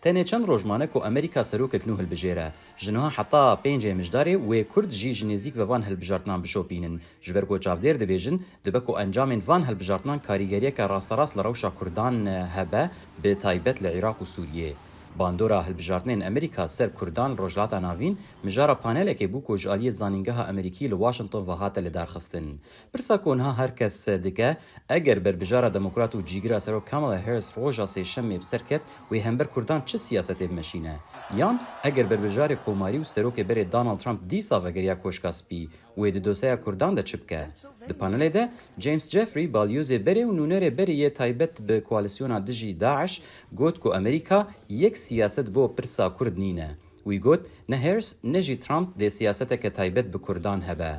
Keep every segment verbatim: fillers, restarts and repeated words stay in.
Tenê çend roj mane ku Amerîka serokek nû hilbijêre. Ji niha heta pêncê Mijdarê wê Kurd jî ji nêzîk ve van hilbijartinan bişopînin. Ji ber ku çavdêr dibêjin, dibe ku encamên van hilbijartinan karîgeriyeke rasterast li rewşa Kurdan hebe, bi taybet li Iraq û Sûriyê. Bandora hilbijartinên Amerîka ser Kurdan li Rojhilata Navîn mijara panelekê bû ku ji aliyê Zanîngeha Amerîkî li Washington ve hate lidarxistin. Pirsa ku niha her kes dike, eger berbijara demokrat û cîgira serok Kamala Harris roja Sêşemê bi ser ket, wê hember Kurdan çi siyasetê bimeşîne? Yan eger berbijarê komarî û serokê berê Donald Trump dîsa vegeriya Koşka Spî, wê di dosyeya Kurdan de çi bike? Di panelê de James Jeffrey, balyozê berê û nûnerê berê yê taybet bi koalîsyona dijî DAIŞ, got ku Amerîka yek siyaset bo pirsa Kurd nîne. Wî got, ne Harris ne jî Trump dê siyaseteke taybet bi Kurdan hebe.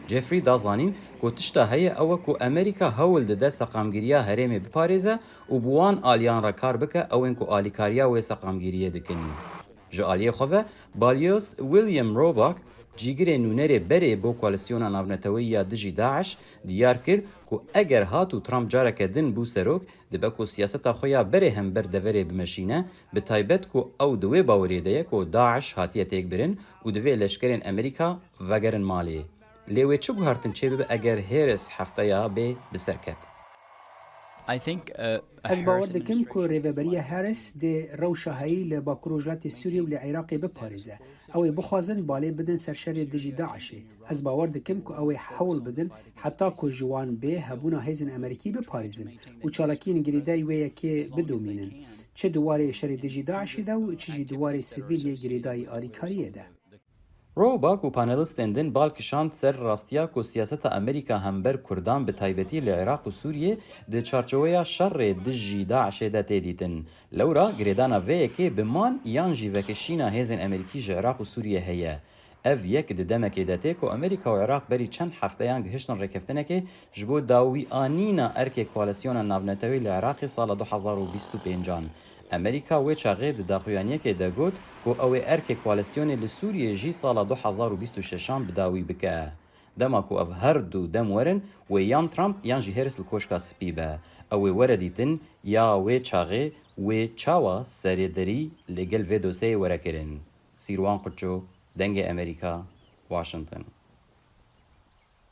Jeffrey da zanîn ku tişta heye ew e ku Amerîka hewl dide seqamgiriya herêmê biparêze û bi wan aliyan re kar bike, ew ên ku alîkariya wê seqamgiriyê dikin. Ji aliyê xwe ve, balyoz William Roebuck, cîgirê nûnerê berê bo koalîsyona navneteweyî ya dijî DAIŞ, diyar kir ku eger hat û Trump careke din bû serok, dibe ku siyaseta xwe ya berê hember deverê bimeşîne, bi taybet ku ew di wê baweriyê de ye ku DAIŞ hatiye têkbirin û divê leşkerên Amerîka vegerin malê. Lê wê çi guhertin çêbibe eger Harris hefteya bê bi ser ket? Ez bawer dikim ku rêveberiya Harris dê rewşa heyî li Bakur Rojhilatê Sûriyê û li Iraqê biparêze. Ew ê bixwazin balê bidin ser şerê dijî DAIŞê. Ez bawer dikim ku ew ê hewl bidin heta ku ji wan bê hebûna hêzên Amerîkî biparêzin û çalakiyên girêdayî wê yekê bidomînin. Çi di warê şerê dijî DAIŞê de û çi jî di warê sivîl yê girêdayî alîkariyê de. Roebuck û panelistên din bal kişand ser rastiya ku siyaseta Amerîka hember Kurdan, bi taybetî li Iraq û Sûriyê, di çarçoweya şerê dijî DAIŞê de tê dîtin. Lewra girêdana vê yekê bi man yan jî vekişîna hêzên Amerîkî ji Iraq û Sûriyê heye. Ev yek di demekê de tê ku Amerîka û Iraq berî çend hefteyan gihiştin rêkeftinekê ji bo dawîanîna erkê koalîsyona navneteweyî li Iraqê sala du hezar û bîst û pêncan. Amerîka wê çaxê di daxuyaniyekê de got ku ew ê erkê koalîsyonê li Sûriyê jî sala du hezar û bîst û şeşan bi dawî bike. Dema ku ev her du dem werin, wê yan Trump yan jî Harris li Koşka Spî be. Ew ê were dîtin ya wê çaxê wê çawa serêderî li gel vê dosyeyê were kirin. Sîrwan Quço, Dengê Amerîka, Washington.